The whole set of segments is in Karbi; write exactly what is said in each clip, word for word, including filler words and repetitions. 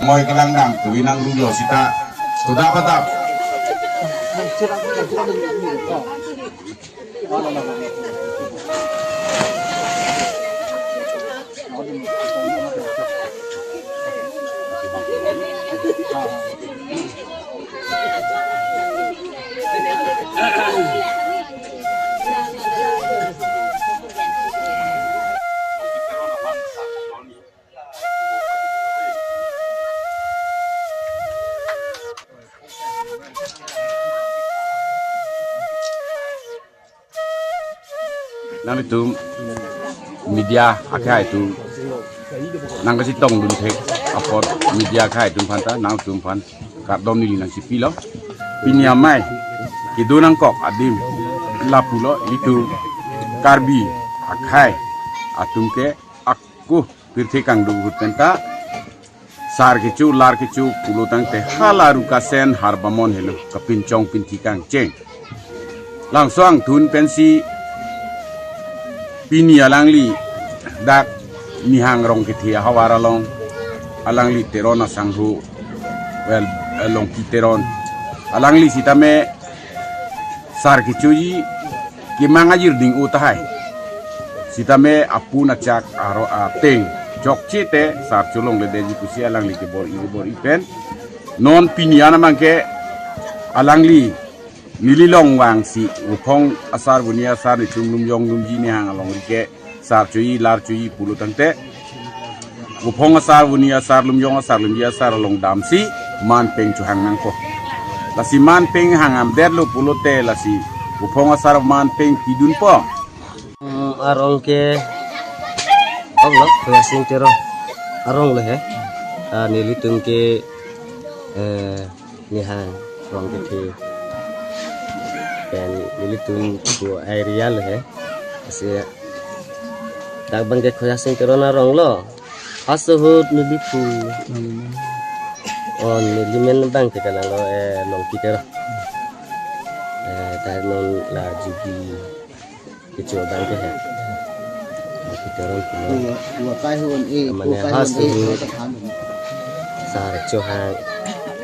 Moi kelang dam, tuwi nang rulo sita. Sudah apa tak? Nanglitum media akhai atum nangkachetongdun thek apot media akhai atum aphanta nangtum aphan kardom neli nangchipilo. Pini amei kedo nangkok adim lapulo, ilitum Karbi akhai atum ke ako pirthe kangduk ahut penta sar kecho lar kecho pulo tangte hala Rukasen Harbamon helo, kapinchong pinthi kangcheng. Langso angthun pensi pini alangli dak Nihang Rongkethe ahavar along, alangli Teron asangho, well, eh, Longki Teron. Alangli sitame sar kechoji kemang ajir ding-o tahai. Sitame apun achak aro ateng chokche te sar cholongledetji pusi alangli kebor-i kebor-i pen. Non pini an amang ke alangli neli longvangsi Vophong asar Voni asar, netum Lumjong Lumji Nihang alongri ke sar choji lar choji pulo tangte Vophong asar Voni asar Lumjong asar Lumji asar along damsi manpeng chohang nangpo. Lasi manpeng hangdamdetlo pulote lasi Vophong asar manpeng pidunpo. Hmm, arong ke, arong lo, Khoyasing Teron arong lo he. Ah, nelitum ke, eh, Nihang Rongkethe pen nelitum pu area lo he. Lasi dak abang ke Khoyasing Teron arong lo. Halaso ahut neliphu. Oh, nelimen abang ke kalang lo, eh, Longki Teron. Eh, dak non la jubi kecho abang ke he. Longki Teron pulo. Dua, dua kai hon eh, mane dua kai hon halaso eh, ahut. Sar chohang,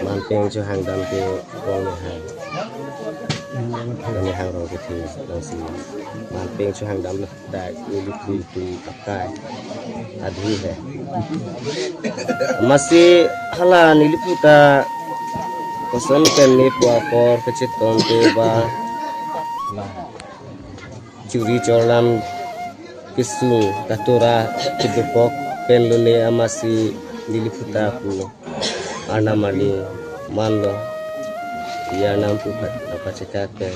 manpeng chohang dam ke Rong Nihang. Rong Nihang Rongkethe, lasi manpeng chohang damlo. Dak neliphu tu pakai adhi he. Amatsi hala neliphu ta koson pen ne pu apor kachetongte ba churi chorlam kesung katura kedopok pen lone amatsi neliphu ta pu Arnam arni manlo. Iya, Arnam pu pa-, pachekak ke.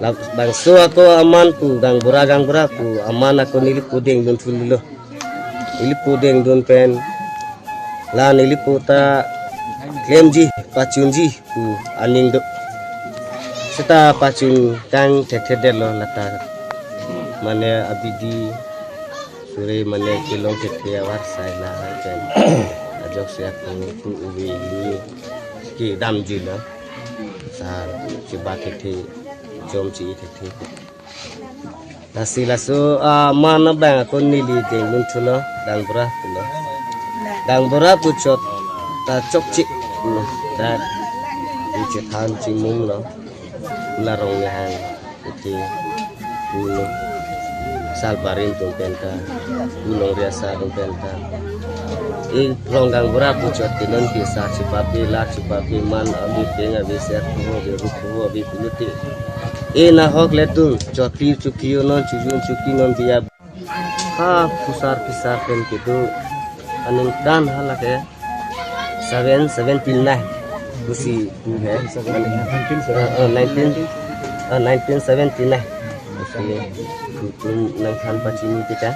La bangso ako aman pu, gaonbura gaonbura pu aman ako neliphu dengdun thulo. Neliphu dengdun pen la neliphu ta klemji, pachunji pu aning do. Seta pachun kangthekthedetlo lata. Mane abidi suri mane kelong thekthe avar sai la pen ajoksi ako pu uve ini kedamji lo. Sar chiba thekthe, chom chi-i thekthe. Lasi laso aman abang ako neli dengdun thulo, gaonbura pulo. Gaonbura puchot ta chokche pulo. Dak chethan chimumlo. La Rong Nihang. Iti, hmm, salbarim atum penta, Rong Riasa atum penta. E rong gaonbura puchot ke non ke sar chipape, lar chipape, man ave, peng ave, ser phuvo ave, rup phuvo ave pulote. E nahok ledun, chotpi chuki non, chujun chuki non dia. Ha phusar phisar pen kedo aningkan halake seven, seventeen nine. Pusi pu he. Nineteen seventy. Eh, eh, nineteen, eh, nineteen seventy nine. Pusi pu nangthan pachini kita.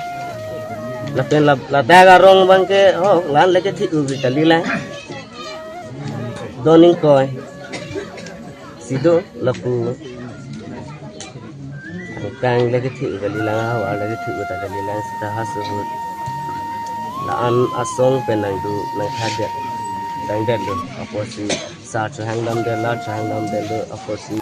Lapen la, ladak arong abang ke, oh, lan lake thik ubi kali lang. Doning koi. Si do lapu. Kang lake thik kali lang, havar lake thik ta kali lang, seta halaso ahut. La-an asong pen nangdu, nangthadet, nangdetlo, apotsi sar chohang damdet, lar chohang damdetlo, apotsi